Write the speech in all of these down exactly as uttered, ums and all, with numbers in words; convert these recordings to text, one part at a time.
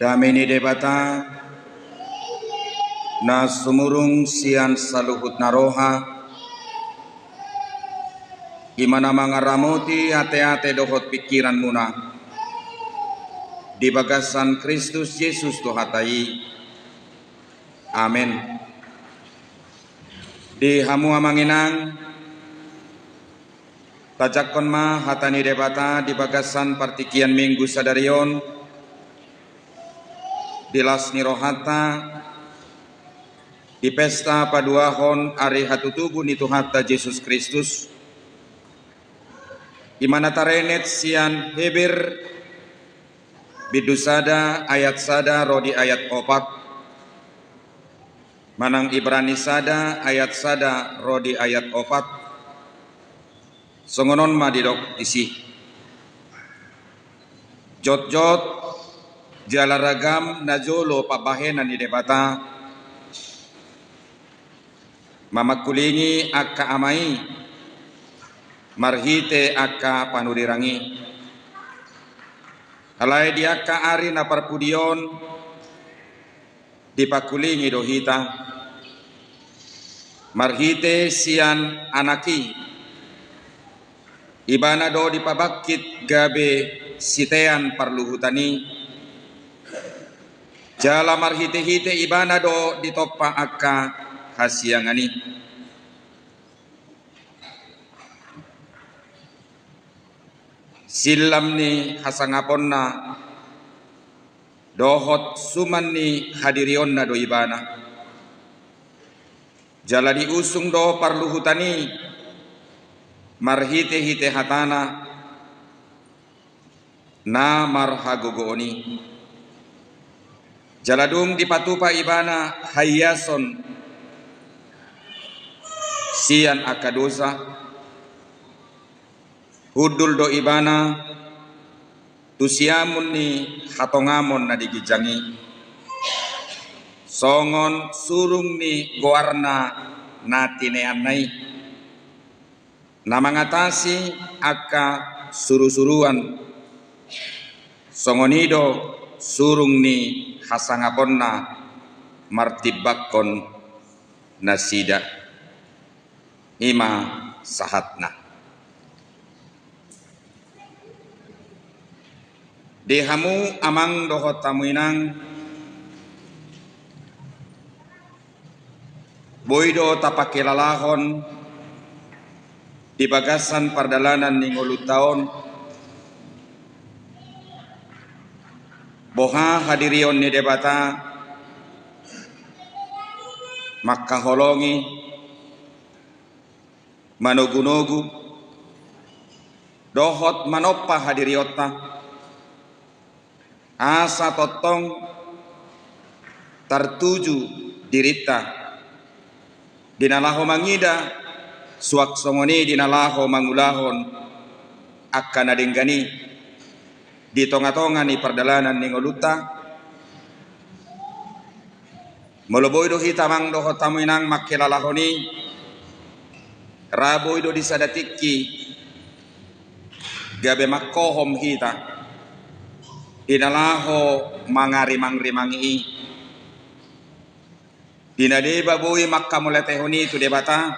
Dame ni Debata na sumurung sian saluhut na roha, i ma na mangaramoti ateate dohot pingkiranmuna di bagasan Kristus Jesus Tuhanta i. Amen. Di hamu amang inang, tajangkon ma hata ni Debata di bagasan partingkian Minggu sadari on, di las ni rohanta, di pesta paduahon ari hatutubu ni Tuhanta Jesus Kristus, i ma na tarenet sian Heber bindu sada ayat sada ro di ayat opat, manang Ibrani sada ayat sada ro di ayat opat. Songon on ma didok disi: Jotjot jala ragam najolo pambahenan ni Debata mamangkulingi angka ama i marhite angka panurirang i. Alai di angka ari na parpudi on dipangkulingi do hita marhite sian Anak i. Ibana do dipabangkit gabe sitean parluhutan i, jala marhitehite Ibana do ditompa angka hasiangan i. Sillam ni hasangaponna dohot suman ni hadirionna do Ibana. Jala diusung do parluhutan i marhitehite hatana na marhagogoon i. Jala dung dipatupa Ibana haiason sian angka dosa, hundul do Ibana tu siamun ni hatongamon na di ginjang i, songon surung ni goarna na tineanna i, na mangatasi angka surusuruan, songon i do surung ni hasangaponna martimbangkon nasida. I ma sahatna. Di hamu amang dohot hamu inang, boi do tapangkilalahon di bagasan pardalanan ni ngolunta on boha hadirion ni Debata mangkaholongi, manogunogu dohot manompa hadirionta, asa tongtong tartuju dirinta di na laho mangida, suang songon i di na laho mangulahon angka na denggan i di tongatonga ni pardalanan ni ngolunta. Molo boi do hita amang dohot hamu inang mangkilalahon i, ra boi do di sada tingki gabe mangkohom hita di na laho mangarimangrimangi i, di na deba boi mangkamauliatehon i tu Debata,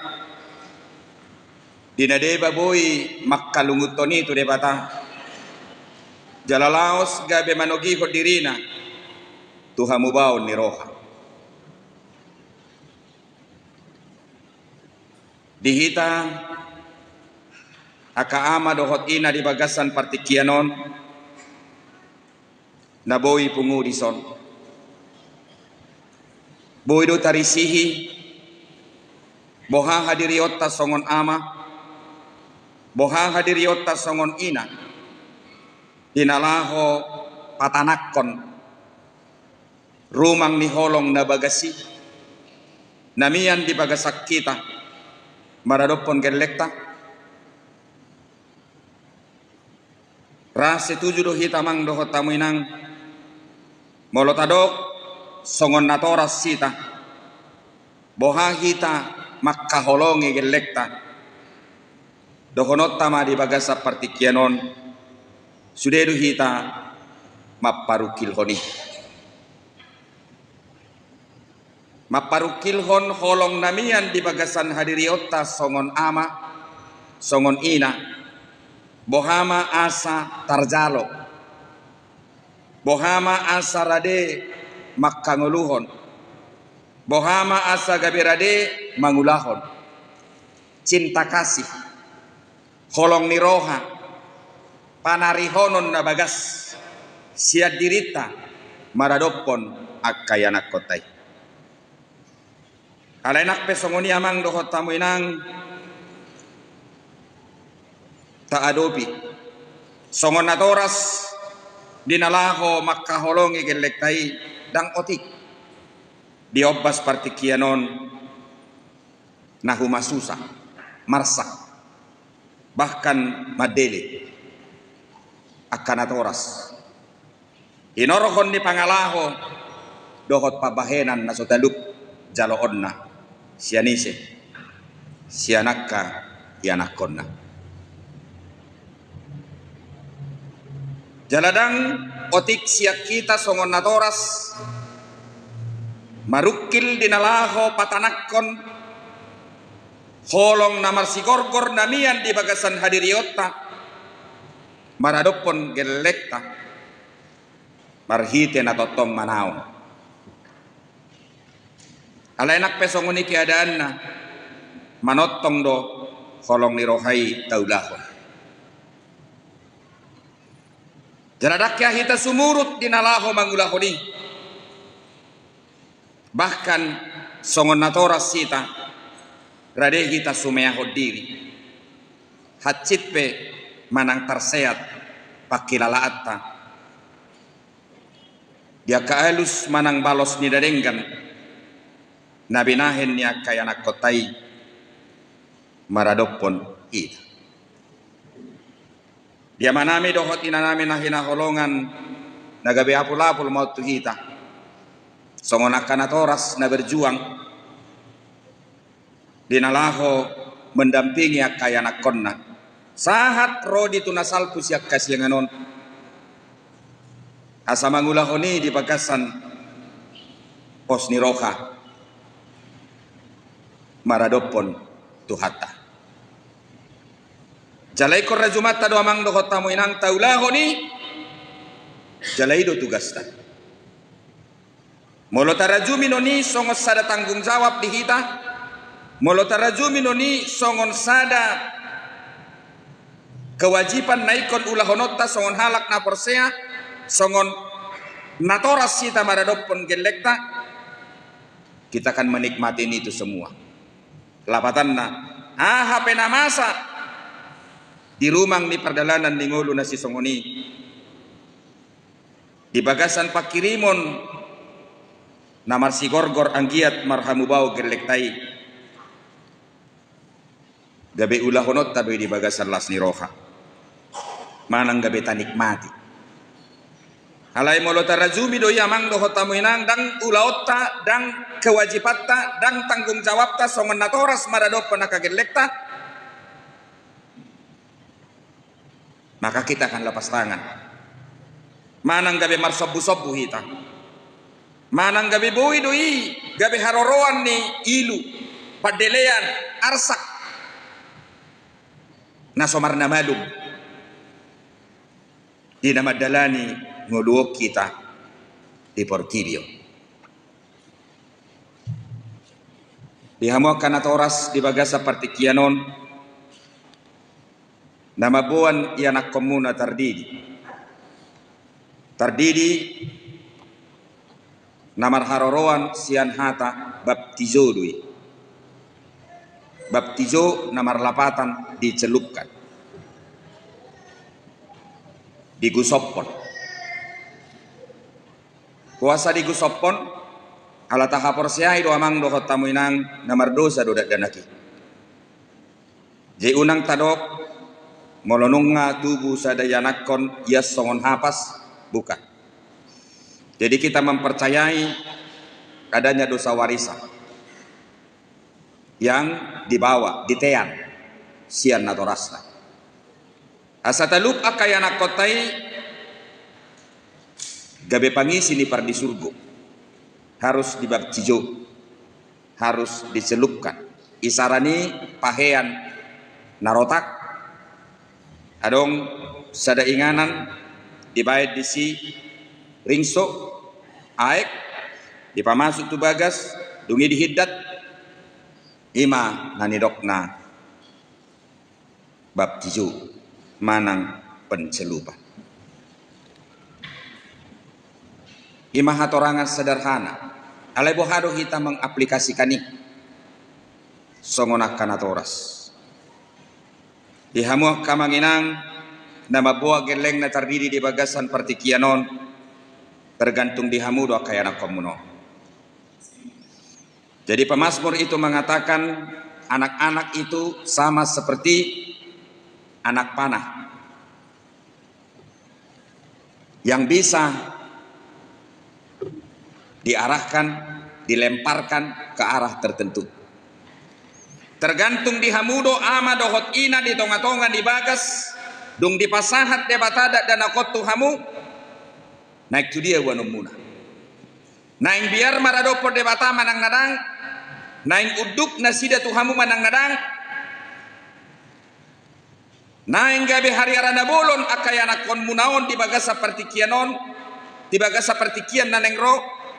di na deba boi mangkalungunhon i tu Debata, jala laos gabe manogihon dirina tu hamubaon ni roha. Di hita angka ama dohot ina di bagasan partingkian on, na boi pungu dison, boi do tarisihi boha hadirionta songon ama, boha hadirionta songon ina di na laho patanakkon rumang ni holong na bagas i na mian di bagasan hita maradophon gellengta. Ra setuju do hita amang dohot hamu inang molo tadok songon natoras hita, boha hita mangkaholongi gellengta. Dohononta ma di bagasan partingkian on, sude do hita mamparungkilhon i. Mamparungkilhon holong na mian di bagasan hadirionta songon ama, songon ina, boha ma asa tarjalo, boha ma asa rade manghangoluhon, boha ma asa gabe rade mangulahon. Cinta kasih, holong ni roha, panarihonon na bagas sian dirinta maradophon angka ianakkonta i. Alai nang pe songon i amang dohot hamu inang, taadopi songon natoras di na laho mangkaholongi gellengta i, ndang otik diombas partingkian on na humasusa, marsak, bahkan mandele angka natoras. Hinorhon ni pangalaho dohot pambahenan na so talup jaloonna sian ise? Sian angka ianakkonna. Jala ndang otik sian hita songon natoras marungkil di na laho patanangkon holong na marsigorgor na mian di bagasan hadirionta maradophon gellengta marhite na tongtong manaon. Alai nang pe songon i keadaanna, manongtong do holong ni roha i taulahon. Jala ndang hea hita sumurut di na laho mangulahon i. Bahkan songon natoras hita, rade hita sumeahon diri. Hansit pe manang tarseat pangkilalaanta di angka alus manang balos ni na denggan na binahen ni angka ianakkonta i maradophon hita. Di amanami dohot inanami na hinaholongan, na gabe apulapul ma on tu hita songon angka natoras na berjuang di na laho mendampingi angka ianakkonna sahat ro di tu na salpu sian hasiangan on, asa mangulahon i di bagasan pos ni roha maradophon Tuhanta. Jala ingkon rajumanta do amang dohot hamu inang taulahon i. Jala i do tugasta. Molo tarajumi non i songon sada tanggung jawab di hita, molo tarajumi non i songon sada kewajiban na ingkon ulahononta songon halak na porsea, songon natoras hita maradophon gellengta, kita akan menikmati itu semua. Lapatanna, aha pe na masa di rumang ni pardalanan ni ngolu na sisongon i, di bagasan pangkirimon na marsigorgor anggiat marhamubaon gellengta i, gabe ulahononta do i di bagasan las ni roha manang gabe tanikmati. Alai molo tarajumi do i amang dohot hamu inang, ndang ulaonta, ndang kewajibanta, ndang tanggung jawabta songon natoras maradophon angka gellengta, maka kita akan lepas tangan. Manang gabe marsombu-sombu hita, manang gabe boi do i gabe haroroan ni ilu, pandelean, arsak na so marnamalum di na mandalani ngolu on hita di portibi on. Di hamu angka natoras di bagasan partingkian on, na mamboan ianakkonmuna tardidi, tardidi na marharoroan sian hata baptizo do i. Baptizo na marlapatan dicelupkan, digusophon. Boasa digusophon? Ala tahaporseai do amang dohot hamu inang na mardosa do dakdanak i. Jadi unang tadok molo nunga tubu sada ianakkon ia songon hapas, bukan. Jadi kita mempercayai adanya dosa warisan yang dibawa, ditean sian natorasna. Asa talup angka ianakkonta i gabe pangisi ni pardisurgo, harus dibaptizo. harus dicelupkan. Isarana i pahean na rotak, adong sada inganan dibaen disi ringso, aek, dipamasuk tu bagas, dung i dihindat, i ma na nidokna baptizo manang pencelupan. I ma hatorangan sederhana, alai boha do hita mengaplikasikan i songon angka natoras. Di hamu angka amang inang na mamboan gellengna tardidi di bagasan partingkian on, tergantung di hamu do angka ianakkonmuna on. Jadi pemazmur itu mengatakan, anak-anak itu sama seperti anak panah yang bisa diarahkan, dilemparkan ke arah tertentu. Tergantung di hamu do ama dohot ina di tonga-tonga ni bagas, dung dipasahat Debata dakdanak on tu hamu, naeng tu dia boanonmuna. Naeng biar maradophon Debata manang na ndang, naeng unduk nasida tu hamu manang na ndang, naeng gabe hariara na bolon angka ianakkonmuna on di bagasan partingkian on, di bagasan partingkian na naeng ro,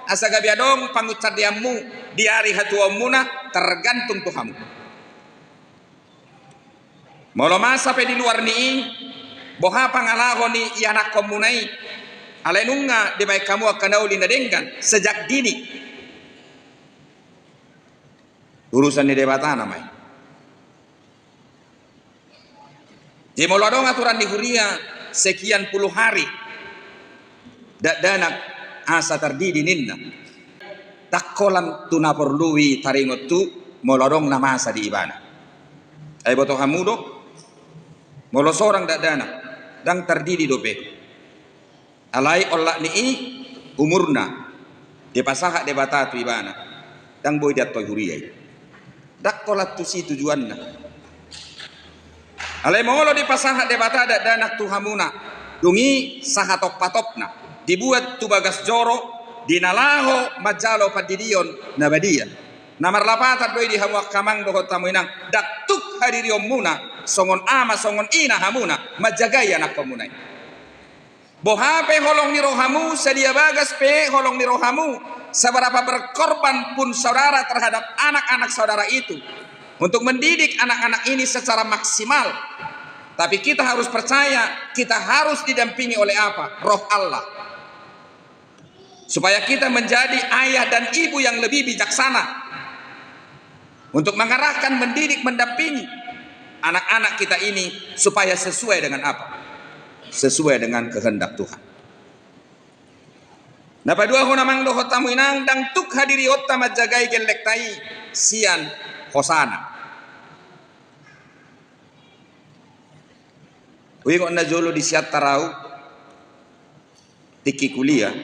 asa gabe adong pangunsandeanmu di ari hatuaonmuna, tergantung tu hamu. Molo masa pe di luar ni i, boha pangalaho ni ianakkonmuna i, alai nunga dibaen hamu angka na uli na denggan sejak dini. Urusan ni Debata nama i. Jadi molo adong aturan ni huria sekian puluh hari dakdanak asa tardidi ninna, ndang holan tu na porlu i taringot tu molo adong na masa di ibana. Ai boto hamu do, molo sorang dakdanak ndang tardidi dope, alai olat ni i umurna dipasahat Debata tu ibana, ndang boi diantoi huria i. Ndang holan tusi tujuanna. Alai molo dipasahat Debata dakdanak tu hamuna, dung i sahatopatopna dibuat tu bagas joro, di na laho manjalo pandidion na badia, na marlapatan do i di hamu angka amang dohot hamu inang, ndang tuk hadirionmuna songon ama songon ina hamuna manjagai anakkonmuna i. Boha pe holong ni rohamu, sadia bagas pe holong ni rohamu, seberapa berkorban pun saudara terhadap anak-anak saudara itu untuk mendidik anak-anak ini secara maksimal, tapi kita harus percaya, kita harus didampingi oleh apa? Roh Allah. Supaya kita menjadi ayah dan ibu yang lebih bijaksana untuk mengarahkan, mendidik, mendampingi anak-anak kita ini supaya sesuai dengan apa? Sesuai dengan kehendak Tuhan. Na paduahon amang dohot hamu inang, ndang tuk hadirionta manjagai gellengta i sian hosana. Huingot na jolo di Siantar au, tingki kuliah,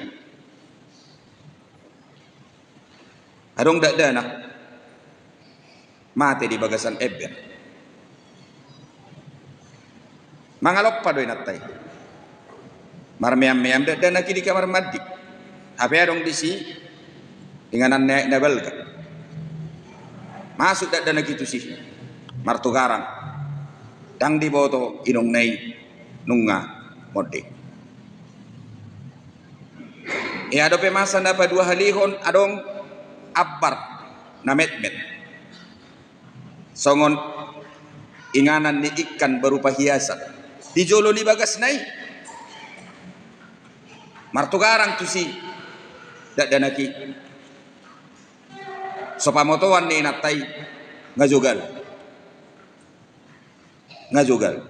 adong dakdanak mate di bagasan ember. Mangalompa do inanta i. Marmeam-meam dakdanak i di kamar mandi. Hape adong disi inganan ni aek na balga. Masuk dakdanak i tusi, martugarang. Ndang diboto inongna i, nunga monding. Ia dope masa na paduahalihon, adong ambar na metmet songon inganan ni ikan berupa hiasan di jolo ni bagasna i. Martugarang tusi dakdanak i. So pamotoan ni inanta i, nga jogal. Nga jogal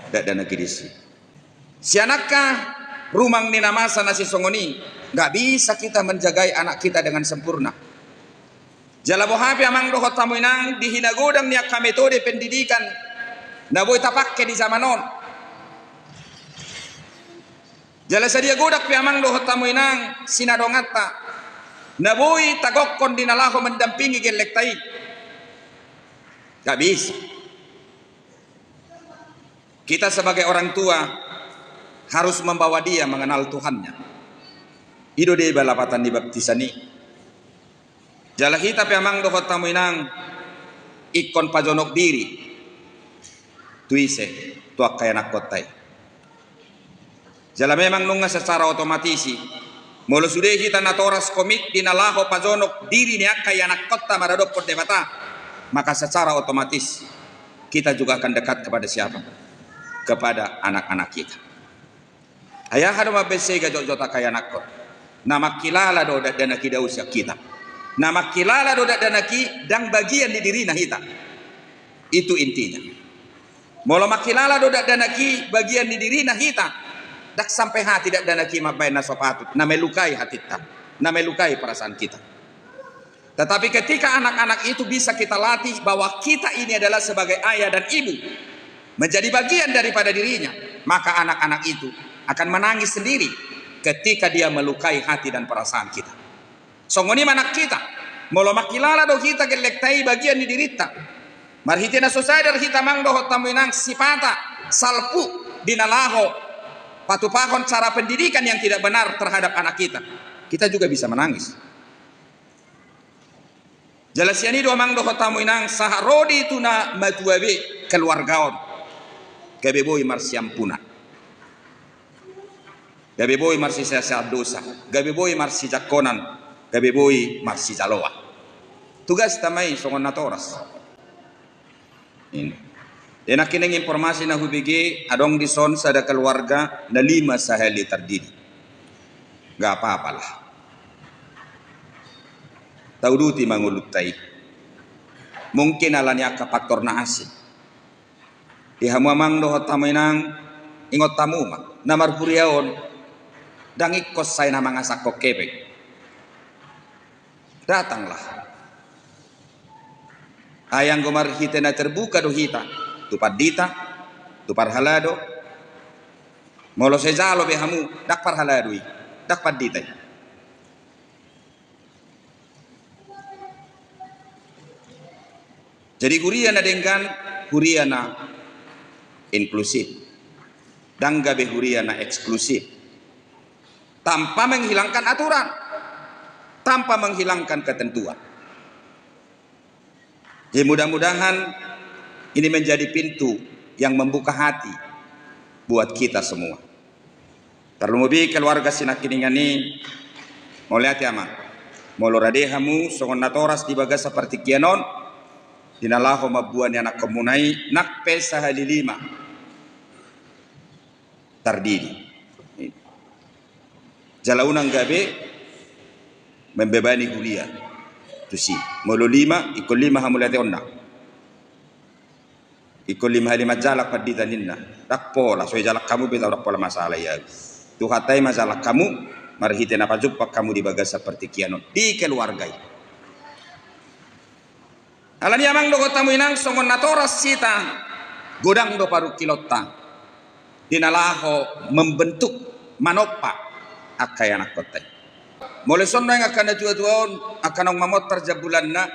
dakdanak i disi. Sian angka rumang ni na masa na sisongon i, nggak bisa kita menjagai anak kita dengan sempurna. Jala boha pe amang dohot hamu inang, di hinagodang ni angka metode pendidikan na boi tapangke di zaman on, jala sadia godang pe amang dohot hamu inang sinadonganta na boi tagokhon di na laho mendampingi gellengta i, nggak bisa. Kita sebagai orang tua harus membawa dia mengenal Tuhannya. I do deba lapatan ni baptisan i. Jala hita pe amang dohot hamu inang ingkon pajonok diri tu ise, tu angka ianakkonta i. Jala memang nunga secara otomatis i, molo sude hita natoras komit di na laho pajonok diri ni angka ianakkonta maradophon Debata, maka secara otomatis kita juga akan dekat kepada siapa? Kepada anak-anak kita. Ai aha do mambaen sega jotjot angka ianakkon? Na mangkilala do dakdanak i dao sian hita. Na mangkilala do dakdanak i ndang bagian ni dirina hita. Itu intinya. Molo mangkilala do dakdanak i bagian ni dirina hita, ndang sampai hati dakdanak i mambaen na so patut, na melukai hatinta, na melukai perasaan kita. Tetapi ketika anak-anak itu bisa kita latih bahwa kita ini adalah sebagai ayah dan ibu, menjadi bagian daripada dirinya, maka anak-anak itu akan menangis sendiri ketika dia melukai hati dan perasaan kita. Songon i ma nang hita, molo mangkilala do hita gellengta i bagian ni dirinta, marhite na so sadar hita amang dohot hamu inang sipata, salpu di na laho patupahon cara pendidikan yang tidak benar terhadap anak kita, kita juga bisa menangis. Jala sian i do amang dohot hamu inang sahat ro di tu na matua be keluarga on gabe boi marsiampunan, gabe boi marsiseasean dosa, gabe boi marsijangkonan, gabe boi marsijaloan. Tugasta ma i songon natoras. Ini. Nangkining informasi na hubege, adong dison sada keluarga na lima sahali tardidi. Nggak apa-apa lah. Tauduti ma ngolunta i. Mungkin ala ni angka faktor na asing. Di hamu amang dohot hamu inang, ingot hamu ma, na marhuria on ndang ingkon sai na mangasahon hepeng. Datanglah. Ai anggo marhite na terbuka do hita tu pandita, tu parhalado. Molo sai jalo be hamu, ndang parhalado i, ndang pandita i. Jadi huria na denggan, huria na inklusif. Ndang gabe huria na eksklusif. Tanpa menghilangkan aturan, tanpa menghilangkan ketentuan. Jadi mudah-mudahan ini menjadi pintu yang membuka hati buat kita semua. Tarlumobi keluarga sinangkiningan i, mauliate amang. Molo rade hamu songon natoras di bagasan partingkian on, di na laho mamboan ianakkonmuna i, nang pe sahali lima tardidi. Jala unang gabe membebani huria tusi. Molo lima, ingkon lima hamauliateonna. Ingkon lima hali manjalang pandita ninna. Ndang pola, so dijalang hamu be tahu ndang pola masalah i. Tuhanta i manjalang hamu, marhite na pajumpang hamu di bagasan partingkian on. Di keluarga i. Alani i amang dohot hamu inang songon natoras hita, godang do parungkilonta di na laho membentuk, manompa angka ianakkonta i. Molo dison nuaeng angka na tua-tua on, angka naung mamontar jam bulanna,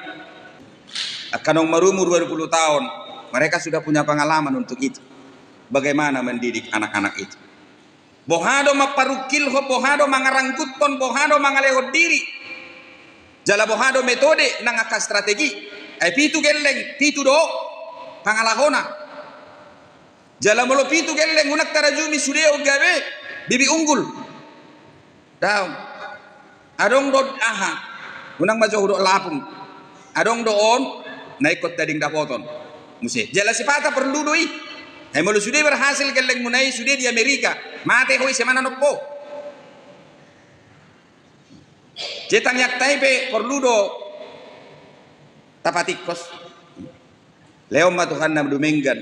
angka naung marumur dua puluh tahun, mereka sudah punya pengalaman untuk itu. Bagaimana mendidik anak-anak itu? Boha do mamparungkilhon, boha do mangarangguthon, boha do mangalehon diri. Jala boha do metode nang angka strategi. Ai pitu gelleng, pitu do pangalahona. Jala molo pitu gelleng unang tarajumi sude on gabe bibit unggul. Daong. Adong do aha? Unang ma jo hudok lapung. Adong do on na ingkon tading dapoton. Muse. Jala sipata porlu do i. Ai molo sude berhasil gellengmuna i sude di Amerika. Mate ho i, ise ma na nompo? Jadi tangiangta i pe porlu do tapatingkos. Lehon ma Tuhan na dumenggan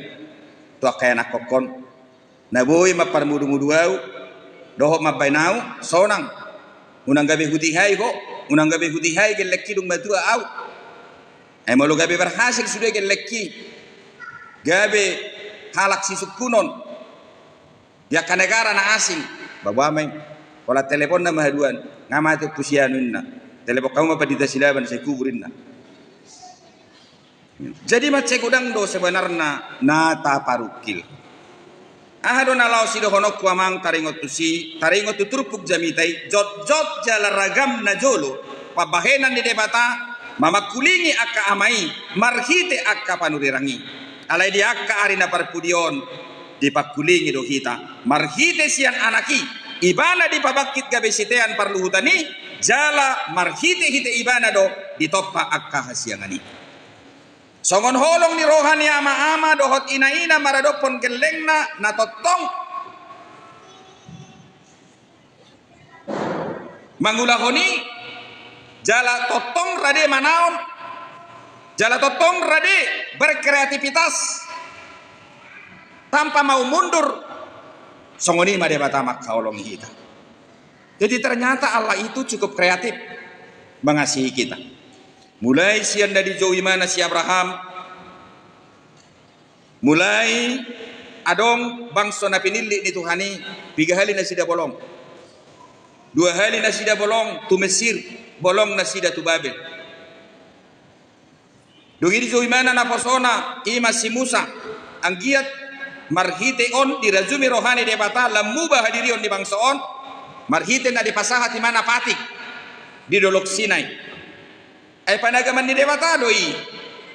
tu angka ianakkon. Na boi mamparmudu-mudu ahu dohot mambaen ahu sonang. Unang gabe hutihai ho, unang gabe hutihai gellengki dung matua ahu. Ai molo gabe berhasil sude gellengki, gabe halak sisungkunon di angka negara na asing, baboa ma i. Pola teleponna ma haduan, nga mate ompu si anu inna. Telepon hamu ma pandita Silaban, sai kubur inna. Jadi mansai godang do sebenarna na taparungkil. Aha do na laho sidohononku amang taringot tusi, taringot tu turpuk jamita i, jotjot jala ragam na jolo pambahenan ni Debata, mamangkulingi angka ama i marhite angka panurirang i. Alai di angka ari na parpudi on, dipangkulingi do hita marhite sian Anak i, Ibana dipabangkit gabe sitean parluhutan i, jala marhitehite Ibana do ditompa angka hasiangan i. Songon holong ni roha ni ama-ama dohot ina-ina maradophon gellengna na tongtong mangulahon i, jala tongtong rade manaon, jala tongtong rade berkreativitas tanpa mau mundur. Songon i ma Debata mangkaholongi hita. Jadi ternyata Allah itu cukup kreatif mengasihi kita. Mulai sian na dijou ibana si Abraham, mulai adong bangso na pinillit ni Tuhan i, piga hali nasida bolong. Dua hali nasida bolong tu Mesir, bolong nasida tu Babel. Dung i dijou ibana naposona, i ma si Musa. Anggiat marhite on dirajumi roha ni Debata lam muba hadirion ni bangso on, marhite na dipasahat ibana patik di Dolok Sinai. Ai panagaman ni Debata do i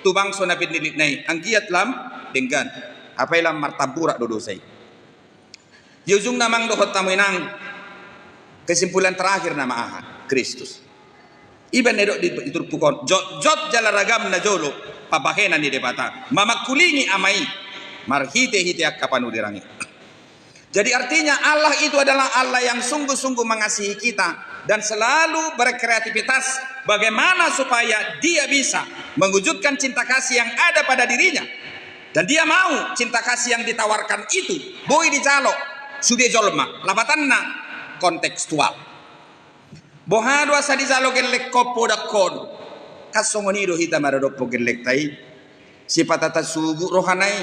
tu bangso na pinillitna i, anggiat lam denggan, hape lam martamburak do dosa i. Di ujungna amang dohot hamu inang, kesimpulan terakhir nama aha? Kristus. Iba na didok di, di turpuk on, jotjot jala ragam na jolo pambahenan ni Debata mamangkulingi Ama i marhitehite angka panurirang i. Jadi artinya Allah itu adalah Allah yang sungguh-sungguh mengasihi kita dan selalu berkreativitas bagaimana supaya Dia bisa mewujudkan cinta kasih yang ada pada dirinya. Dan Dia mau cinta kasih yang ditawarkan itu boi dijalo sude jolma, lapatanna kontekstual. Boha do asa dijalo gellengkon podangkon? Kan songon i do hita maradophon gellengta i. Sipata tasugut rohana i,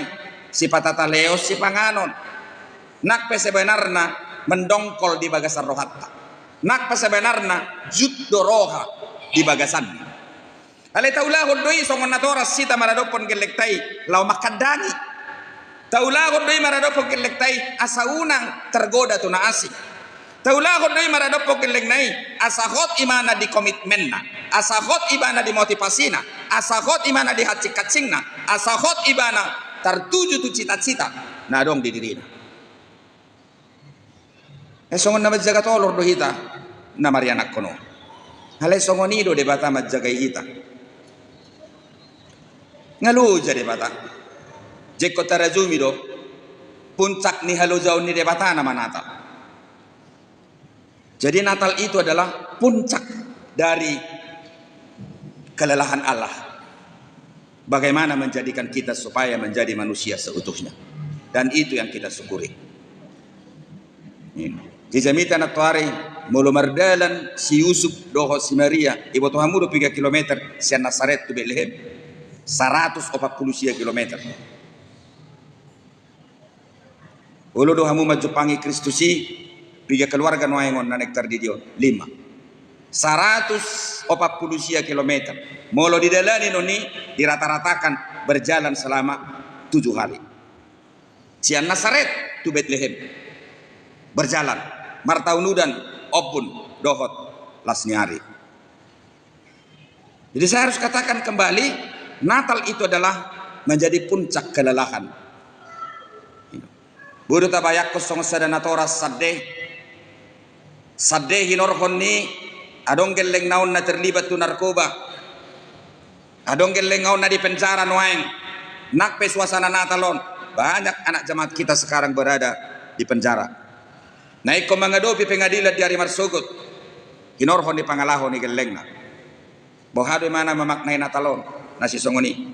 sipata taleos sipanganon. Nang pe sebenarna mendongkol di bagasan rohanta. Nang pe sebenarna jut do roha di bagasanna. Alai taulahon do i songon natoras hita maradophon gellengta i laho mangkandangi. Taulahon do i maradophon gellengta i asa unang tergoda tu na asing. Taulahon do i maradophon gellengna i asa hot ibana di komitmenna, asa hot ibana di motivasina, asa hot ibana di hansing-hansingna, asa hot ibana tartuju tu cita-cita na adong di dirina. Eh, songon na manjaga tolor do hita na marianakhon on. Alai songon i do Debata manjagai hita. Nga loja Debata. Jengkon tarajumi do puncak ni halojaon ni Debata nama Natal. Jadi Natal itu adalah puncak dari kelelahan Allah. Bagaimana menjadikan kita supaya menjadi manusia seutuhnya. Dan itu yang kita syukuri. Di jamita na toari, molo mardalan si Yusuf dohot si Maria, iboto hamu do piga kilometer sian Nasaret tu Betlehem? Saratus opat pulu sia kilometer. Olo do hamu manjumpangi Kristus i, piga keluarga nuaeng on na naeng tardidion? Lima. Saratus opat pulu sia kilometer. Molo didalani non i, dirata-ratakan berjalan selama tujuh hari. Sian Nasaret tu Betlehem. Berjalan. Martaon udan, ombun, dohot las ni ari. Jadi saya harus katakan kembali, Natal itu adalah menjadi puncak kelelahan. Boi do tabayangkon songon sada natoras sande. Sande hinorhon ni adong gellengna on na terlibat tu narkoba. Adong gellengna on na di penjara nuaeng. Nang pe suasana Natal on, banyak anak jemaat kita sekarang berada di penjara. Na ingkon mangadopi pengadilan di ari marsogot, hinorhon ni pangalaho ni gellengna. Boha do ibana memaknai Natal on na sisongon i?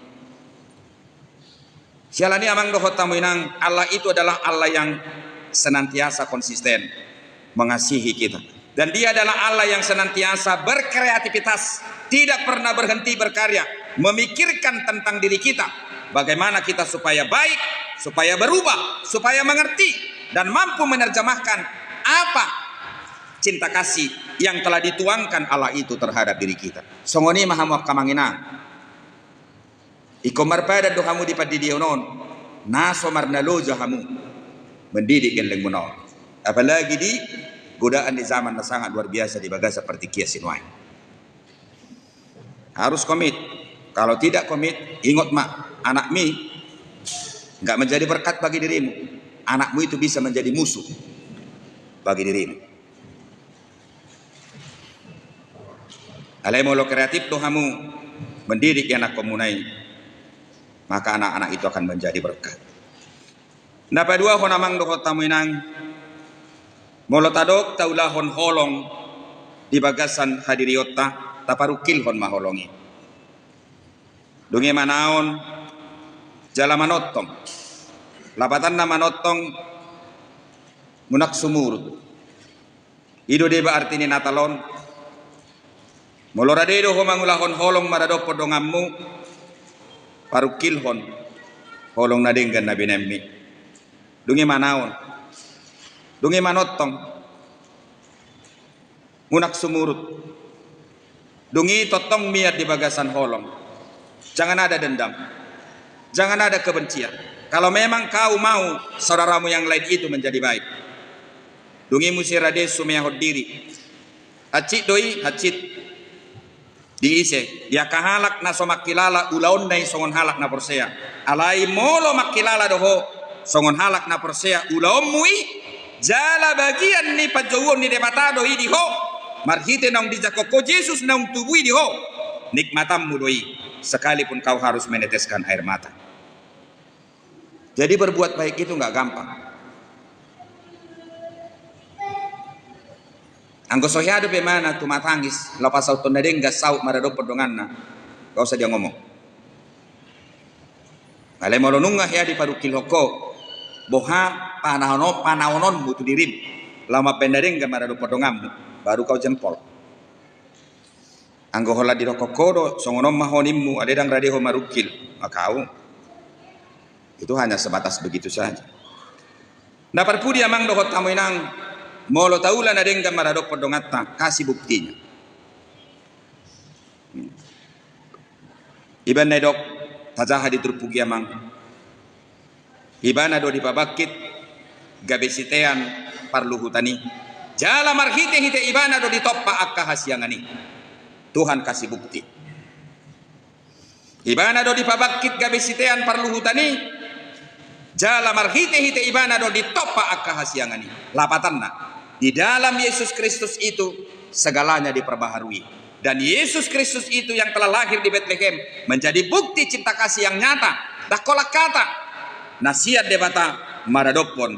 Siala ni i amang dohot hamu inang, Allah itu adalah Allah yang senantiasa konsisten mengasihi kita. Dan Dia adalah Allah yang senantiasa berkreativitas, tidak pernah berhenti berkarya, memikirkan tentang diri kita. Bagaimana kita supaya baik, supaya berubah, supaya mengerti, dan mampu menerjemahkan apa cinta kasih yang telah dituangkan Allah itu terhadap diri kita. Songon i ma hamu angka amang inang. Ingkon marpadan do hamu di pandidion on, na so marnaloja hamu mendidik gellengmuna on. Apalagi di godaan ni zaman na sangat luar biasa di bagasan partingkian sinuaeng. Harus komit. Kalau tidak komit, ingot ma, anakmi nggak menjadi berkat bagi dirimu. Anakmu itu bisa menjadi musuh bagi dirimu. Alai molo kreatif do hamu mendidik ianakhonmuna i, maka anak-anak itu akan menjadi berkat. Na paduahon amang dohot hamu inang, molo tadok taulahon holong di bagasan hadirionta, taparungkilhon ma holong i. Dung i manaon jala manongtong. Lapatanna manongtong, unang sumurut. I do deba arti ni Natal on. Molo rade do ho mangulahon holong maradophon donganmu, parungkilhon holong na denggan na binahenmi. Dung i manaon. Dung i manongtong. Unang sumurut. Dung i tongtong mian di bagasan holong. Jangan ada dendam. Jangan ada kebencian. Kalau memang kau mau saudaramu yang lain itu menjadi baik. Dung i muse rade sumeahon diri. Hansit do i, hansit. Di ise? Di angka halak na so mangkilala ulaonna i songon halak na porsea. Alai molo mangkilala do ho songon halak na porsea ulaonmu i, jala bagian ni panjouon ni Debata do i di ho, marhite naung dijangkon ho Jesus naung tubu i di ho, nikmatanmu do i, sekalipun kau harus meneteskan air mata. Jadi berbuat baik itu nggak gampang. Anggo so hea dope ibana tumatangis, laho pasauthon na denggan saut maradophon donganna, nggak usah dia ngomong. Alai molo nunga hea diparungkilhon ho, boha panaono-, panaononmu tu dirim, laho mambahen na denggan maradophon donganmu, baru kau jempol. Anggo holan didokkon ho do, songon on ma ho nimmu, alai ndang rade ho marungkil, maka au. Itu hanya sebatas begitu saja. Na parpudi amang dohot hamu inang, molo taula na denggan maradophon donganta, kasih buktinya. Ibaen na didok, tajaha di turpuk i amang. Ibana do dipabangkit gabe sitean parluhutan i. Jala marhite-hite ibana do ditompa angka hasiangan i. Tuhan kasih bukti. Ibana do dipabangkit gabe sitean parluhutan i. Jala marhite-hite ibana do ditompa angka hasiangan i. Lapatanna, di dalam Yesus Kristus itu segalanya diperbaharui. Dan Yesus Kristus itu yang telah lahir di Betlehem menjadi bukti cinta kasih yang nyata. Ndang holan hata na sian Debata maradophon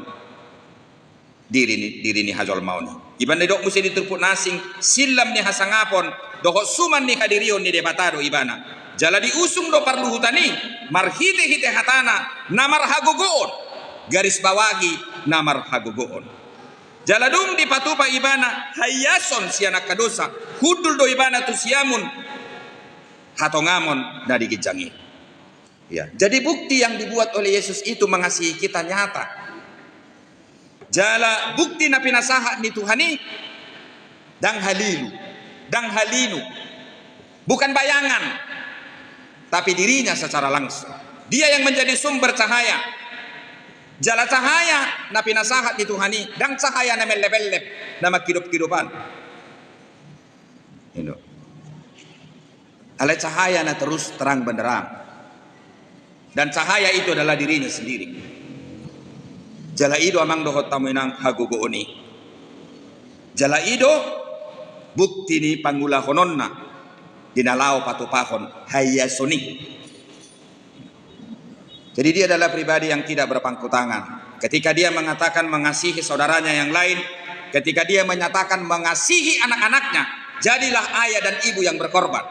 diri ni, diri ni hajolmaon i. Ibaen na didok muse di turpuk na asing, sillam ni hasangapon dohot suman ni hadirion ni Debata do ibana. Jala diusung do parluhutan i marhite-hite hatana na marhagogoon, garis bawahi, na marhagogoon. Jala dung dipatupa ibana haiason sian angka dosa, hundul do ibana tu siamun hatongamon na di ginjang i. Ya, jadi bukti yang dibuat oleh Yesus itu mengasihi kita nyata. Jala bukti na pinasahat ni Tuhan i ndang halilu, ndang halinu. Bukan bayangan, tapi dirinya secara langsung. Dia yang menjadi sumber cahaya. Jala cahaya na pinasahat ni Tuhan i, ndang cahaya na mellep-ellep, na mangkidop-kidopan. Alai cahaya na terus terang benderang. Dan cahaya itu adalah dirinya sendiri. Jala i do amang dohot hamu inang hagogoon i. Jala i do bukti ni pangulahononna di na laho patupahon haiason i. Jadi dia adalah pribadi yang tidak berpangku tangan. Ketika dia mengatakan mengasihi saudaranya yang lain, ketika dia menyatakan mengasihi anak-anaknya, jadilah ayah dan ibu yang berkorban.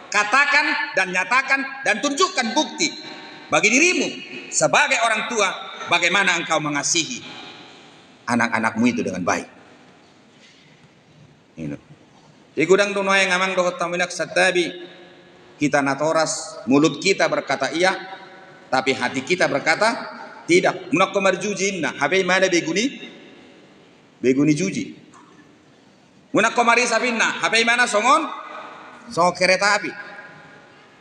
Katakan dan nyatakan dan tunjukkan bukti bagi dirimu sebagai orang tua bagaimana engkau mengasihi anak-anakmu itu dengan baik. Jadi godang do nuaeng amang dohot hamu inang santabi, kita natoras, mulut kita berkata iya, tapi hati kita berkata tidak. Unang ho marjuji inna, hape ibana begu ni, begu ni juji. Unang ho marisap inna, hape ibana songon, songon kereta api.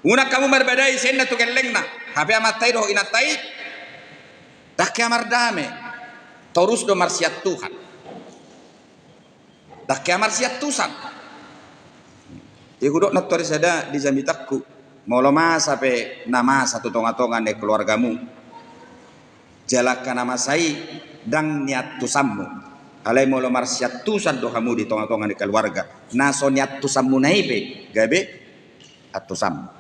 Unang hamu marbadai ise inna tu gellengna, hape amanta i dohot inanta i ndang hea mardame, torus do marsiantusan. Ndang hea marsiantusan. Jadi hudok nantuari sada di jamitangku, molo masa pe na masa tu tonga-tonga ni keluargamu, jala angka na masa i ndang niantusanmu. Alai molo marsiantusan do hamu di tonga-tonga ni keluarga, na so niantusanmuna i pe gabe antusanmu.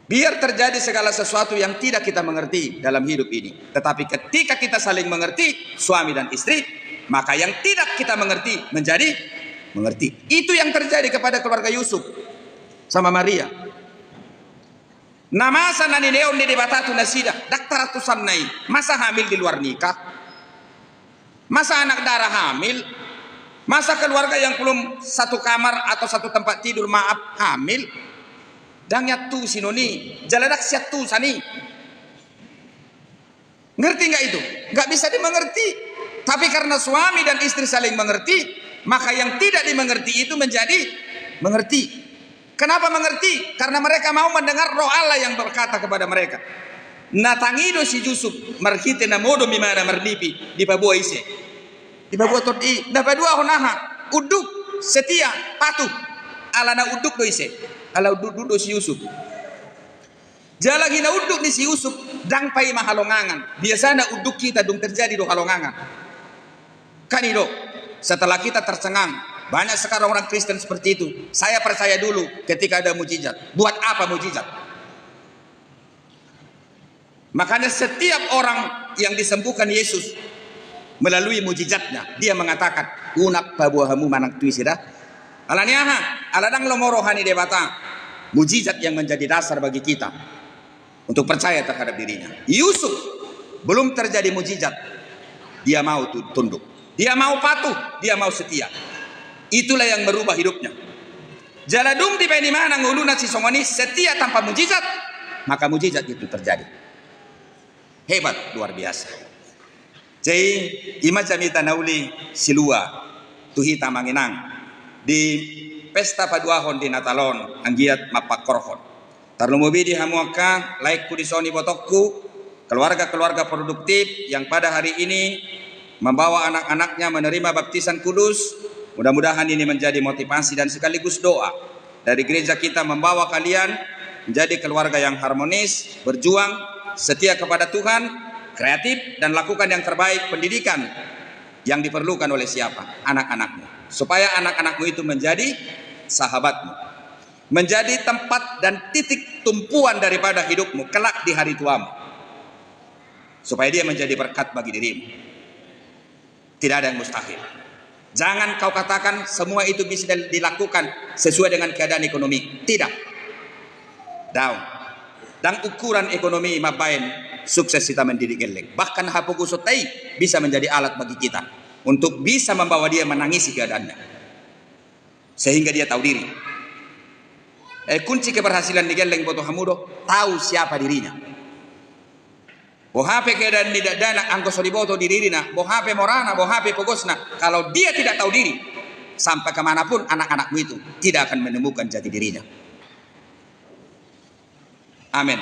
Biar terjadi segala sesuatu yang tidak kita mengerti dalam hidup ini, tetapi ketika kita saling mengerti, suami dan istri, maka yang tidak kita mengerti menjadi mengerti. Itu yang terjadi kepada keluarga Yusuf sama Maria. Na masa na nilehon ni Debata tu nasida, ndang tarantusanna i, masa hamil di luar nikah. Masa anak dara hamil? Masa keluarga yang belum satu kamar atau satu tempat tidur, maaf, hamil? Ndang iantusi non i, jala ndang siantusan i. Ngerti nggak itu? Nggak bisa dimengerti. Tapi karena suami dan istri saling mengerti, maka yang tidak dimengerti itu menjadi mengerti. Kenapa mengerti? Karena mereka mau mendengar roh Allah yang berkata kepada mereka. Na tangi do si Yusuf, marhite na modom imana marnipi, dipaboa ise? Dipaboa tondi i, na paduahon aha? Unduk, setia, patuh. Ala na unduk do ise? Ala unduk do si Yusuf. Jala hinaunduk ni si Yusuf, ndang paima halongangan. Biasana unduk hita dung terjadi do halongangan. Kan i do, setelah kita tercengang, banyak sekarang orang Kristen seperti itu. Saya percaya dulu ketika ada mujizat. Buat apa mujizat? Makanya setiap orang yang disembuhkan Yesus melalui mujizatnya, dia mengatakan, "Unang paboa hamu manang tu ise da." Ala ni aha? Ala ndang lomo roha ni Debata. Mujizat yang menjadi dasar bagi kita untuk percaya terhadap dirinya. Yusuf, belum terjadi mujizat, dia mau tu-, tunduk. Dia mau patuh, dia mau setia. Itulah yang merubah hidupnya. Jala dung dibaen imana ngoluna sisongon i, setia tanpa mujizat, maka mujizat itu terjadi. Hebat, luar biasa. Jadi, i ma jamita na uli silua tu hita amang inang di pesta paduahon di Natal on, anggiat mampangkorhon. Tarlumobi di hamu angka laengku dison, ibotongku, keluarga-keluarga produktif yang pada hari ini membawa anak-anaknya menerima baptisan kudus, mudah-mudahan ini menjadi motivasi dan sekaligus doa dari gereja kita membawa kalian menjadi keluarga yang harmonis, berjuang, setia kepada Tuhan, kreatif, dan lakukan yang terbaik pendidikan yang diperlukan oleh siapa? Anak-anakmu. Supaya anak-anakmu itu menjadi sahabatmu. Menjadi tempat dan titik tumpuan daripada hidupmu kelak di hari tuamu. Supaya dia menjadi berkat bagi dirimu. Tidak ada yang mustahil. Jangan kau katakan semua itu bisa dilakukan sesuai dengan keadaan ekonomi. Tidak. Daong. Ndang ukuran ekonomi mambaen sukses hita mendidik gelleng. Bahkan hapogosonta i bisa menjadi alat bagi kita untuk bisa membawa dia menangisi keadaannya. Sehingga dia tahu diri. Eh, kunci keberhasilan ni gelleng, boto hamu do, tahu siapa dirinya. Boha pe keadaan ni dakdanak, anggo so diboto diririna, boha pe morana, boha pe pogosna, kalau dia tidak tahu diri, sampai ke mana pun anak-anakmu itu tidak akan menemukan jati dirinya. Amin.